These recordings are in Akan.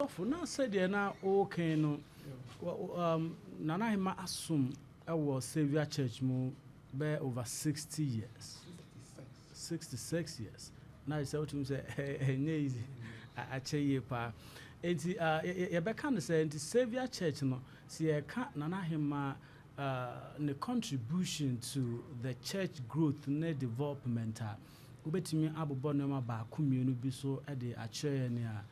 Sɔfo, na sɛdeɛ na ɔɔkan no, Nana Ahema asom ɛwɔ Saviour Church mu bɛyɛ over 60 years, 66 years. Na sɛ wotumi sɛ ɛnyɛ easy, akyɛ yie paa. Nti yɛbɛka no sɛ nti Saviour Church no, sɛ yɛka Nana Ahema ne contribution to the church growth ne development a, wobɛtumi abobɔ nneɛma baako mmienu bi so de akyerɛ yɛn nea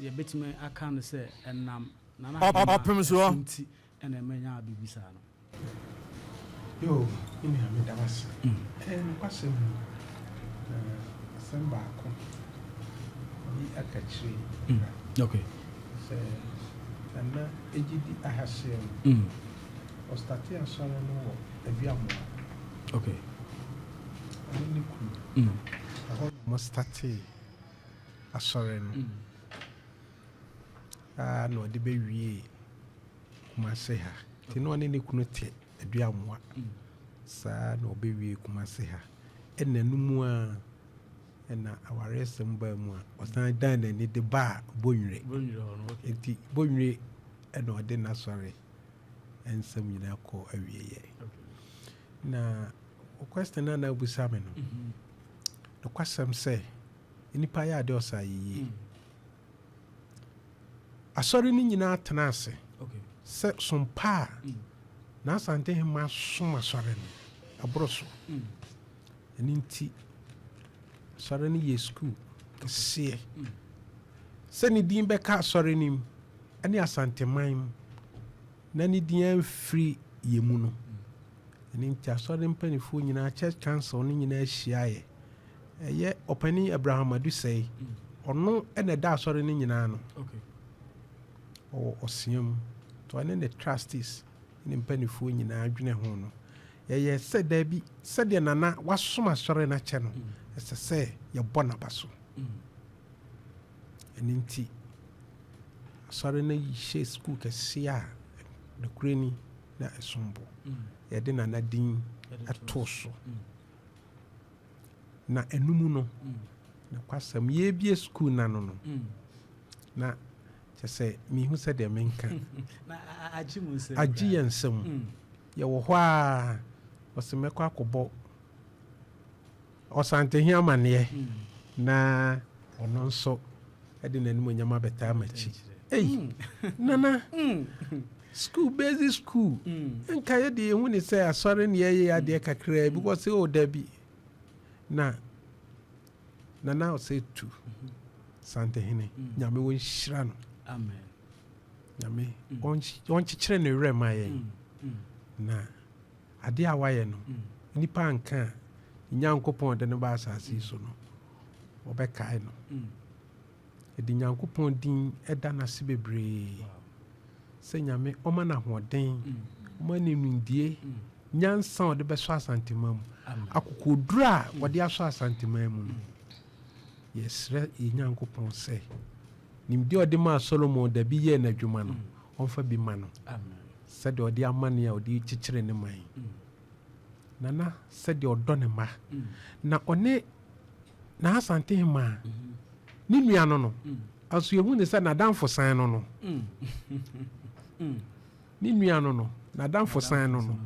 yɛbɛtumi aka no sɛ ɛnam Nana Ahema Ɔpem soɔ. ɛso nti ɛna ɛma nya biribi saa no? Yo, me nua, meda wo ase. Ɛyɛ nokwasɛm ni, na asɛm baako bi aka kyerɛ yi sɛ Nana ɛgyidi ahahyeɛ no, ɔstart asɔre no wɔ Aduamoa. Ɔne ne kunu. Ɛhɔ na mo start asɔre no. A na ɔde bɛwie Kumase ha. Nti na ɔne ne kunu te Aduamoa. Saa na ɔbɛwie Kumase ha. Ɛna no mu a ɛna awareɛsɛm baa mu a, ɔsan dan n'ani de baa Bonwire. Bonwire hɔ no, okay. Nti Bonwire ɛna ɔde n'asɔre nsɛm nyinaa kɔ awieeɛ. Na o question na abusa me no, nokwasɛm sɛ nnipa yɛ adeɛ ɔsa yie. Asɔre no nyinaa tena ase sɛ sompa a n'Asantehema som asɔre no ɛboro so. Ɛno nti asɔre no yɛ sukuu kɛseɛ sɛ ne din bɛka asɔre no mu ɛne Asanteman mu na ne din amfiri yɛ mu no. Ɛno nti asɔre mpanimfoɔ nyinaa, church council no nyinaa hyiaeɛ. Ɛyɛ Ɔpanin Abraham Adusɛe, ɔno ɛna ɛda asɔre no nyinaa no. Ɔwɔ ɔsea mu nti ɔne ne trustees ne mpanimfoɔ nyinaa dwene ho no, yɛyɛ sɛ daabi, sɛdeɛ Nana wasom asɔre no akyɛ no, ɛsɛ sɛ yɛbɔ n'aba so. Ɛno nti asɔre no hyɛ sukuu kɛseɛ a nokorɛ ni na ɛsom bo. Yɛde Nana din ɛtoo so. Na ɛno no, nokwasɛm, yɛbie sukuu nano no, na kyɛ sɛ mehu sɛ deɛ menka. Na agye mu nsɛm. Agye yɛ nsɛm. Yɛwɔ hɔ a, ɔsɛ mɛkɔ akɔbɔ Ɔsantehe amanneɛ na ɔno nso ɛde n'anim onyam abɛtaa m'akyi. Ei, Nana, school, basic school, nka yɛde yɛhu ne sɛ asɔre ne yɛyɛ adeɛ kakraa bi wɔ sɛ o dabi. Na Nana ɔsɛ tu Santehene, Nyame wɔnhyira no. Amen. Nyame ɔnkyekyere ne werɛ ma yɛn. Na adeɛ a wayɛ no, nipa anka a, Nyankopɔn de no ba asase yi so no, ɔbɛkae no. Ɛde Nyankopɔn din ɛda n'ase bebree sɛ Nyame ɔma no ahoɔden, ɔma no nimdie, nyansa a ɔde bɛsɔ Asantema mu. Amen. Akokoduro a wɔde asɔ Asantema mu no, yɛsrɛ yɛ Nyankopɔn sɛ nimdeɛ a ɔde maa Solomon dabi yɛɛ n'adwuma no, ɔmfa bi ma no. Amen. Sɛdeɛ ɔde ama ne a ɔde kyekyere ne man. Nana, sɛdeɛ ɔdɔ ne mma na ɔne n'Asantehema ne nua no, aso yɛhu ne sɛ n'adamfo san no, ne nua no, n'adamfo san no,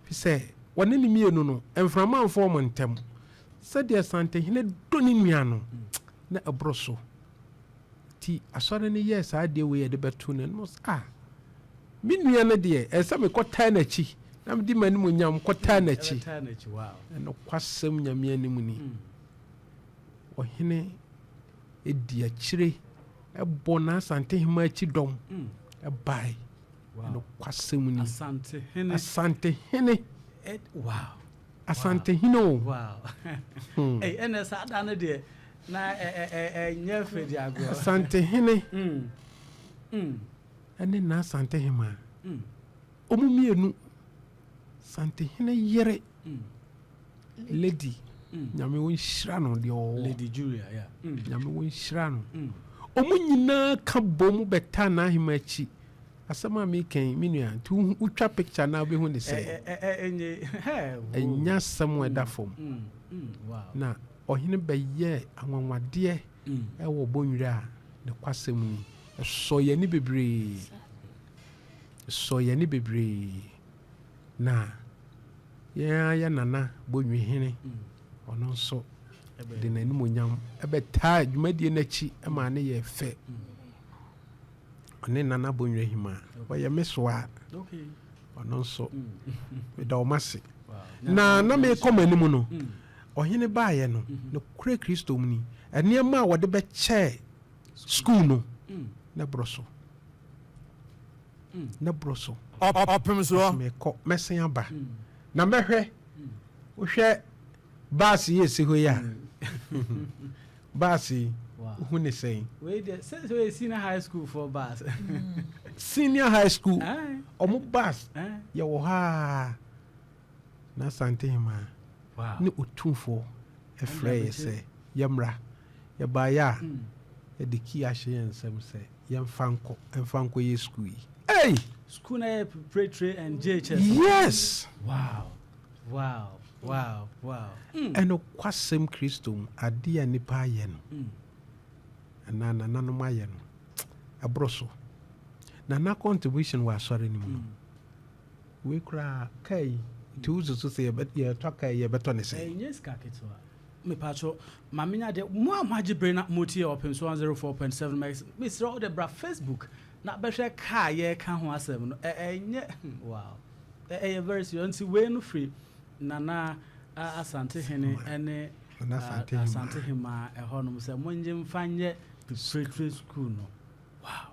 fi sɛ wɔne ne mmienu no mframa mfa wɔn ntɛm. Sɛdeɛ Santehene dɔ ne nua no na ɛboro so. Nti asɔre no yɛɛ saa adeɛ wei yɛde bɛto no no a, me nua no deɛ, ɛsɛ sɛ mekɔtaa n'akyi na mede m'anim kɔtaa n'akyi. Ɛbɛtaa n'akyi, wow. Ɛnokwasɛm, Nyame anim ni, ɔhene ɛdi akyire ɛbɔ n'Asantehema akyi dɔm ɛbae. Nokwasɛm ni. Asantehene. Asantehene. Wow. Asantehene o. Wow. Hey, ɛnɛ saa da no deɛ na ɛnyɛ fɛ di agorɔ. Asantehene ɛne n'Asantehema, ɔmu mmienu, Santehene yere Lady, Nyame wɔnhyira no deɛ ɔwɔ. Lady Julia, yeah. Nyame wɔnhyira no. Ɔmu nyinaa ka bɔ mu bɛta n'ahema akyi. Asɛm a meka, me nua, nti wotwa picture na wobɛhu ne sɛ Ɛnyɛ ɛnya asɛm a ɛda fam. Na ɔhene bɛyɛ anwanwadeɛ ɛwɔ Bɔnwire a. Ne kwasɛm ni, ɛsɔ yɛn ani bebree, ɛsɔ yɛn ani bebree. Na yɛn ara yɛ Nana Bonwehene, ɔno nso de n'animonyam ɛbɛtaa dwumadie n'akyi ma ne yɛ fɛ. Ɔne Nana Bonwehema, ɔyɛ me soa. Ɔno nso meda ɔmo ase. Na mekɔ m'anim no, ɔhene baayɛ no, nokorɛ Kristo mu ni, nneɛma a wɔde bɛkyɛɛ school no ne borɔ so, ne borɔ so. Ɔpem soɔ. Mekɔ, mɛsen aba na mɛhwɛ. Wohwɛ baase yi esi hɔ yi a, baase yi, wohu ne sɛn? Wei deɛ, sɛ sɛ senior high school for bus. Senior high school ɔmo bus yɛwɔ hɔ a, na Asantehema ne Otumfoɔ ɛfrɛ yɛ sɛ yɛmmra. Yɛbaeɛ a, yɛde key ahyɛ yɛn nsam sɛ yɛmfa nkɔ, ɛmfa nkɔ yɛ school yi. Hey! School na yɛ preparatory and JHS. Yes. Wow. Ɛno kwasɛm Kristo mu, adeɛ a nipa ayɛ no anaa nananom ayɛ no, ɛborɔ so. Nana contribution wɔ asɔre no mu no, wei koraa kaa yi nti, wosusu sɛ yɛtɔ kaa yi, yɛbɛtɔ ne sɛn? Ɛnyɛ sika ketewa. Mepatwo, ma menya deɛ mo a moagye bere na motie Ɔpem so 104.7 megs, mesrɛ wode bra Facebook na bɛhwɛ kaa yɛreka ho asɛm no. Ɛnyɛ, wow, ɛyɛ very serious. Nti wei no firi Nana Asantehene ɛne Nana Asantehema. Asantehema ɛhɔnom sɛ mongye mfa nyɛ preparatory school no. Wow.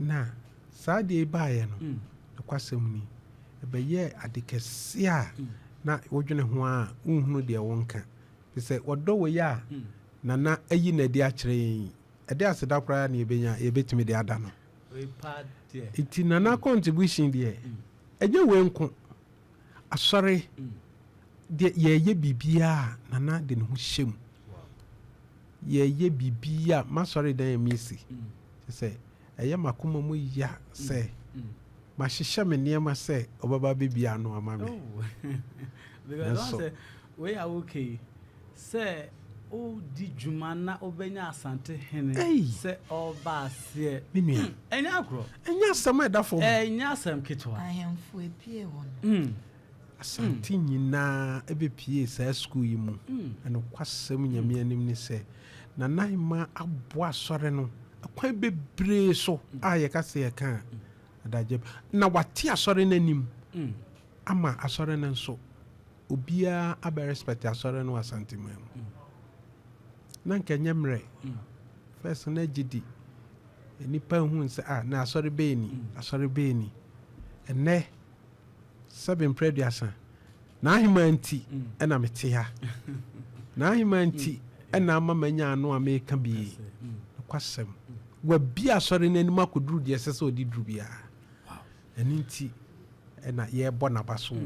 Na saa deɛ yi baeɛ no, nokwasɛm ni, ɛbɛyɛ ade kɛseɛ a na wodwene ho a, wonhunu deɛ wonka fi sɛ wɔdɔ wei a Nana ayi no adi akyerɛ yɛn yi. Ɛde aseda koraa na yɛbɛnya, yɛbɛtumi de ada no. Wei pa deɛ. Nti Nana contribution deɛ, ɛnyɛ wei nko. Asɔre deɛ, yɛyɛ biribiaa, Nana de ne ho hyɛ mu. Yɛyɛ biribiaa, masɔre dan a mesi kyɛ sɛ ɛyɛ makoma mu ya sɛ mahyehyɛ me nneɛma sɛ ɔbɛba bɛbia ano ama me. Oh. Because Nanso- ɔn sɛ wei a wokei sɛ wodi dwuma na wobɛnya Asante hene Ei. sɛ ɔba aseɛ. Me nua. Ɛnyɛ agorɔ. Ɛnyɛ asɛm a ɛda fam. Ɛnyɛ asɛm ketewa. Ahemfo epie wɔ no. Asante nyinaa ɛbɛpie saa sukuu yi mu. Ɛnokwasɛm Nyame anim ne sɛ Nana Hema aboa asɔre no kwan bebree so a yɛka sɛ yɛka a adagye na wate asɔre no anim ama asɔre no nso, obiara abɛ respect asɔre no wɔ Asanteman mu. Na nka nyɛ mmerɛ first na agye di nipa hu sɛ ah, na asɔre bɛyɛ ni, asɔre bɛyɛ ni. Ɛnɛ sɛbe mprɛ 30 na ahema nti ɛna mete ha, na ahema nti ɛna ama manya ano a meka bie. Nokwasɛm, wabi asɔre no anim akɔduru deɛ ɛsɛ sɛ ɔde duru biara. Ɛno nti ɛna yɛrebɔ n'aba so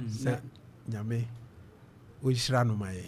sɛ Nyame ɔnhyira no ma yɛn.